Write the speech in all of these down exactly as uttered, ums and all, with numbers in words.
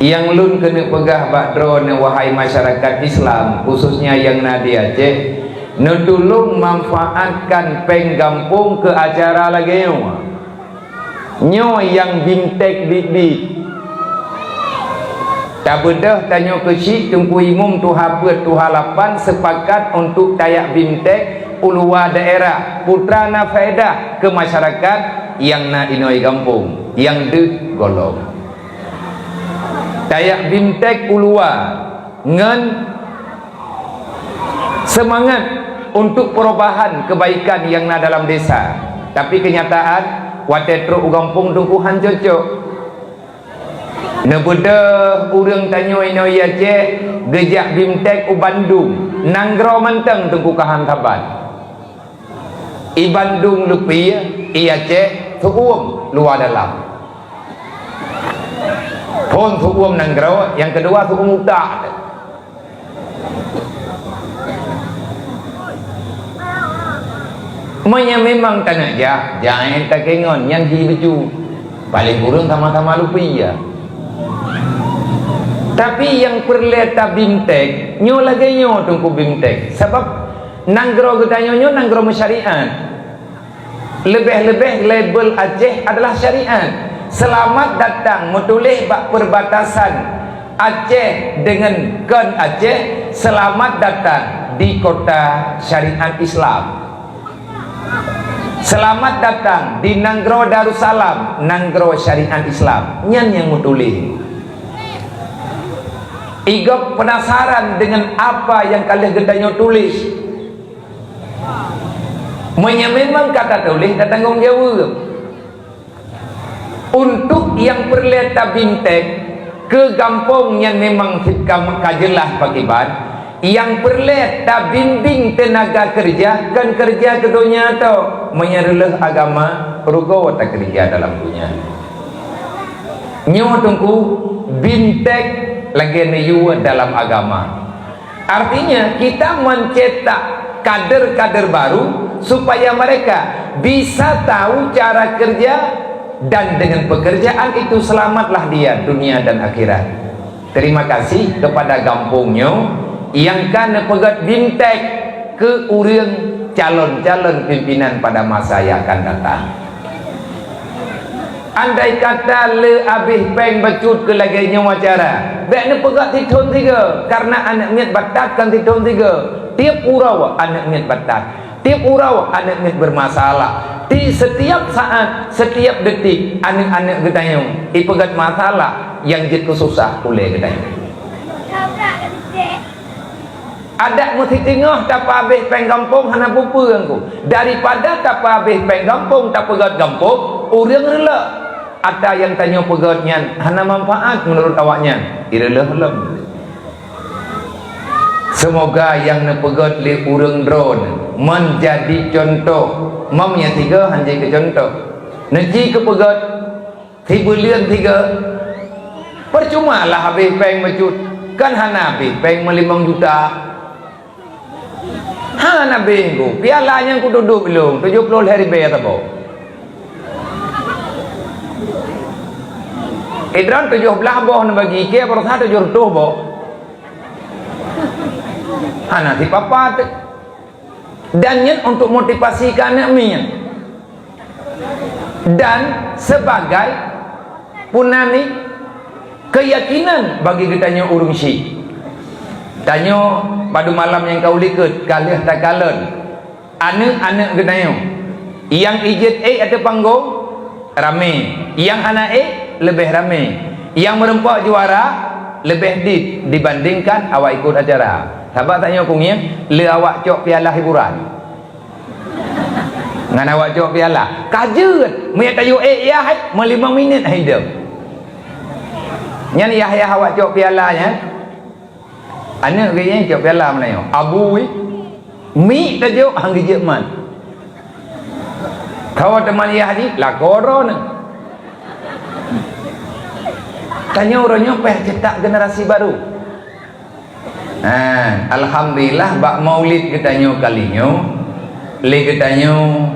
Nyang lôn keuneuk peugah bak droeneuh, wahai masyarakat Islam, khususnya nyang na di Aceh, neutulông manfaatkan péng gampông keu acara lagée nyoe. Nyoe nyang bimtek biet-biet. Tabeudôh tanyoe keuchik, Teungku Imum, tuha peuet, tuha lapan sepakat untuk tajak bimtek u luwa daerah, peue teuma na faedah keu masyarakat nyang na inoe gampông, nyang deuh gohlom. Tajak bimtek u luwa ngon seumangat untuk perubahan kebaikan nyang na dalam desa. Tapi keunyataan, watée trok u gampông, Teungku, han cocok. Neubeudôh ureuëng tanyoe inoe Aceh geujak bimtek u Bandung, nanggroe mantong, Teungku, ka han saban. I Bandung leupie, i Aceh seuuem luwa dalam. Phon seuuem nanggroe, nyang keudua seuuem utak. Meunyoe memang taneuk jak, jai takengon nyan hi beuju. Paléng kureueng sama-sama leupie. Tapi nyang peureulée tabimtek, nyoe lagée nyoe, Teungku, bimtek. Sabab nanggroe geutanyoe nyoe nanggroe meusyariat. Leubeh-leubeh label Aceh adalah syariat. Seulamat datang meutuléh bak peubatasan Aceh deungon kon Aceh, seulamat datang di kota syariat Islam. Seulamat datang di nanggroe Darussalam, nanggroe syariat Islam. Nyan nyang meutuléh. Igob peunasaran deungon apa nyang ka lheueh geutanyoe tuléh. Meunyoe memang ka tatuléh, tatanggong jaweueb. Untuk nyang peureulée tabimtek keu gampông nyan memang cit ka, ka jeulaih pakriban, nyang peureulée tabimbéng teunaga keureuja kon keureuja keu donya tok. Meunyoe reuloh agama, rugoe takeureuja dalam donya. Nyoe Teungku bimtek lagée neuyue dalam agama. Artinya, kita mencetak kader-kader baru supaya mereka bisa tahu cara kerja dan dengan pekerjaan itu selamatlah dia dunia dan akhirat. Terima kasih kepada gampông nyoe nyang ka neupeugét bimtek keu ureuëng calon-calon pimpinan pada masa yang akan datang. Andai kata le abéh péng bacut keu lagée nyoe acara, bék neupeugét sithon sigoe, karena aneuëk miet batat kon sithon sigoe. Tieb uroe aneuëk miet batat, tieb uroe aneuëk miet bermasalah. Di setiap saat, setiap detik, aneuëk-aneuëk geutanyoe ipeugét masalah nyang jeuet keu susah ulée geutanyoe. Adak meusitingoh tapeuabéh péng gampông hana peue-peue Teungku. Daripada tapeuabéh péng gampông tapeugét gampông, ureuëng reulok. Ata nyang tanyoe peugét nyan hana manfaat meunurot awaknyan, ireuleuh lom. Seumoga nyang neupeugét lé ureuëng droeneuh meujadi cuntoh. Meunyoe sigoe han jeuet keu cuntoh, neuji keu peugét. Sibuleuen sigoe, percuma lah abéh péng bacut, kan hana abéh péng meulimong juta. Hana abéh Teungku, piala nyang kuduek-duek lôn tujoh ploh lhée ribée saboh. Idroen tujoh blaih boh neubagi, keu baroesa tujoh reutôh boh. Hana sipapat. Dan nyan untuk motivasi keu aneuëk miet. Dan sebagai peue nan nyan, keuyakinan bagi geutanyoe ureuëng syiek. Tanyoe padub malam nyang ka u likot ka lheueh takalon aneuëk-aneuëk geutanyoe. Nyang ijeuet ék ateueh panggong ramé, nyang hana ék leubeh ramé. Nyang meureumpok juara leubeh dit dibandingkan awak ikot acara. Sabab tanyoe keu ngieng le awak cok piala hiburan. Ngon awak cok piala. Ka jeuet, meunyo tayue ék yah hai, meulimong minét hai deuh. Nyan yah-yah awak cok piala nyan. Aneuëk geuh nyan cok piala meunan nyoe. Abu wih. Mi tajok han geujeuet man. Kawa teuma yah jih, lakoe droeneuh. Tanyoe uroe nyoe payah cetak generasi baru. Ha, alhamdulillah bak maulid geutanyoe kali nyoe, lé geutanyoe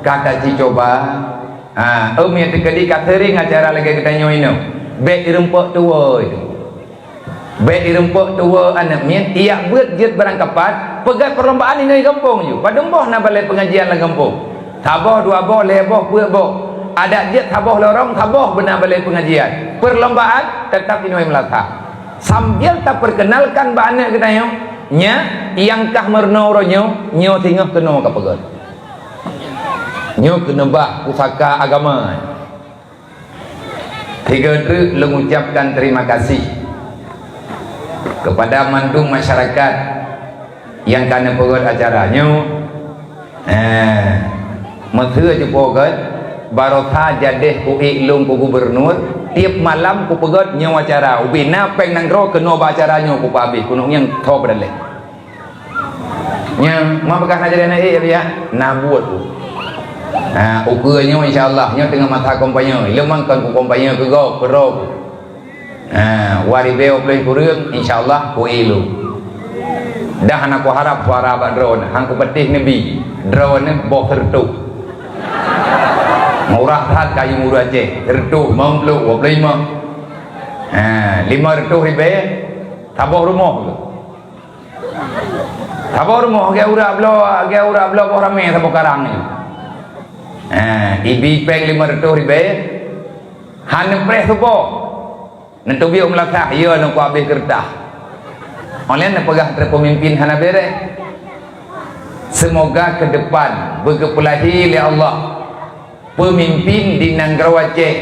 ka tajicoba. Ha, em nyang teukeudi ka seuring acara lagée geutanyoe inoe. Bék ireumpok tuwoe itu. Bék ireumpok tuwoe aneuk miet, ijak beuet jeuet barang kapat, peugét perlombaan inoe gampông ju. Padum boh na balai pengajian lam gampông. Saboh, dua boh, lhée boh, peuet boh. Adak jeuet saboh lorong, saboh beuna balai pengajian. Perlombaan tetap inoe meulasah. Sambil taperkenalkan bak aneuk geutanyoe, nya nyang kah meurunoe uroe nyoe, nyoe singoh keunoe kapeugét. Nyoe keuneubah pusaka agama. Sigoe treuk lôn ucapkan terima kasih kepada mandum masyarakat nyang ka neupeugét acara nyoe. Eh, meuseu jipeugét, barosa jadeh kuék lôn keu gubernur, tiep malam kupeugét nyoe acara, ubé na péng nanggroe keunoe bak acara nyoe kupeuhabéh, keuneuk nyang tho beudaleh. Nyan, ma peugah na jadi aneuk ék, ya? Na buet tu. Ha, ukeue nyoe insya Allah, nyoe teungoh masa kampanye. Lôn mang kon kukampanye keu gob, keu droe. Ha, dua ribèe dua ploh kureueng, insya Allah, kuék lôn. Dah hana kuharab suara bak droeneuh, han kupatéh neubi. Droeneuh boh seureutôh. Murah that kayèe ureueng Aceh, seureutôh, limong ploh, dua ploh lima. Ha, lima reutôh ribèe, saboh rumoh tu. Saboh rumoh, lagèe urak bloe, lagèe urak bloe boh ramè saboh karang nyoe. Eh, ibi péng lima reutôh ribèe, han neupreh saboh. Neuteubiet meulasah, ya, nyoe kuhabéh keureutah. Óh lheueh neupeugah treuk peumimpin hana bèrèh. Seumoga keu depan beugeupeuleubèh lé Allah peumimpin di nanggroe Aceh,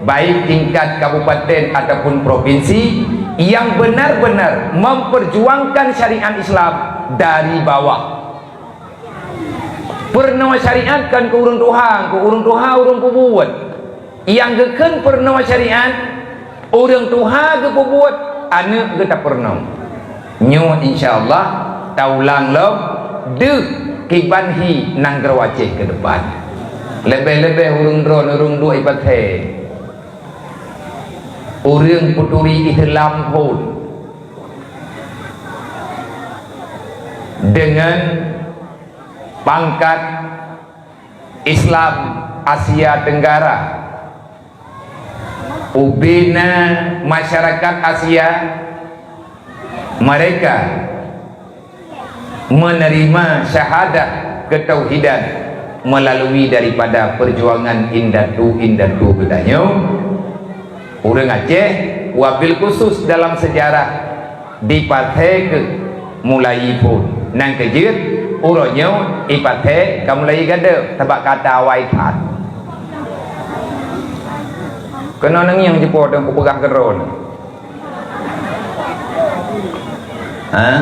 baik tingkat kabupaten ataupun provinsi, nyang beunar-beunar memperjuangkan syariat Islam dari bawah. Peurunoe syariat kon keu ureueng tuha, keu ureueng tuha ureueng peubuet. Nyang geukheun peurunoe syariat, ureueng tuha geupeubuet, aneuk geutapeurunoe. Nyoe insya Allah taulang lom deuh kiban hi nanggroe Aceh keu depan. Leubeh-leubeh ureueng droeneuh ureueng duek i Pathé. Ureueng peuturi Islam phôn deungon pangkat Islam Asia Tenggara. Ubena masyarakat Asia, mereka menerima syahadat ketauhidan melalui daripada perjuangan indatu-indatu geutanyoe, ureueng Aceh, wabil khusus dalam sejarah di Pathé keuh mulai phôn. Nang keujeuet, uroe nyoe i Pathé ka mulai gadôh, sabab ka awai that. Keunoe neungieng jipo teungku peugah keudroe. Ha?